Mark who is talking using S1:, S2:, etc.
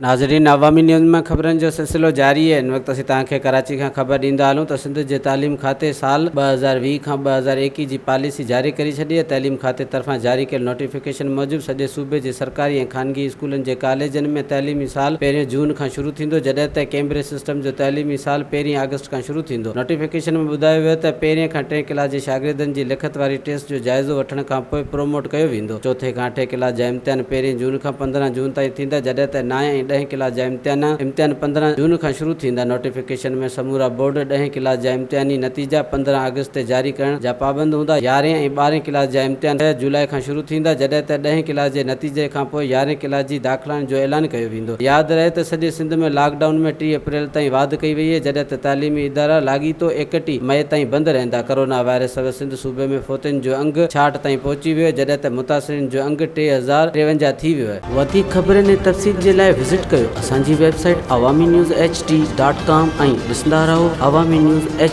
S1: ناظرين عوامي نيوز ۾ خبرن جو سلسلو جاري آهي هن وقت اسين توهان کي ڪراچي کان خبر ڏيندا هلون ته سنڌ جي تعليم کاتي سال 2020 کان 2021 جي پاليسي جاري ڪري ڇڏي آهي تعليم کاتي طرفان جاري ڪيل نوٽيفڪيشن موجب سڄي صوبي جي سرڪاري ۽ خانگي اسڪولن جي ڪاليجن ۾ تعليمي سال پهريون جون کان شروع ٿيندو جڏهن ته ڪيمبرج سسٽم جو تعليمي سال پهرين آگسٽ کان شروع ٿيندو. نوٽيفڪيشن ۾ ٻڌايو ويو ته پهرين کان ٽئين ڪلاس جي شاگردن جي لکت واري ٽيسٽ جو جائزو وٺڻ کانپوء پروموٽ ڪيو ويندو. چوٿين کان اٺين ڪلاس جا امتحان پهرين جون کان 15 جون تائين ٿيندا جڏهن ته نائين ۽ ڏهين ڪلاس جا امتحان امتحان 15 جون کان شروع ٿيندا. نوٽيفڪيشن ۾ سمورا بورڊ ڏهين ڪلاس جا امتحاني نتيجا 15 آگسٽ تي جاري ڪرڻ جا پابند هوندا. يارهين ۽ ٻارهين ڪلاس جا امتحان ڇهه جولاء کان شروع ٿيندا جڏهن ته ڏهين ڪلاس جي نتيجي کانپوء يارهين ڪلاس جي داخلائن جو اعلان ڪيو ويندو. ياد رهي ته سڄي سنڌ ۾ لاڪ ڊائون ۾ 30 اپريل تائين واڌ ڪئي وئي آهي جڏهن ته تعليمي ادارا لاڳيتو 31 مئي تائين بند رهندا. ڪرونا وائرس سبب سنڌ صوبي ۾ فوتين جو انگ 66 تائين پهچي ويو آهي جڏهن ته متاثرين جو انگ 3053 ٿي ويو آهي. وڌيڪ خبرن ۽ تفصيل جي لاء وزٽ ڪيو اسان جي website Awami news H D dot com ۽ ڏسندا رهو عوامي نيوز ايڇ.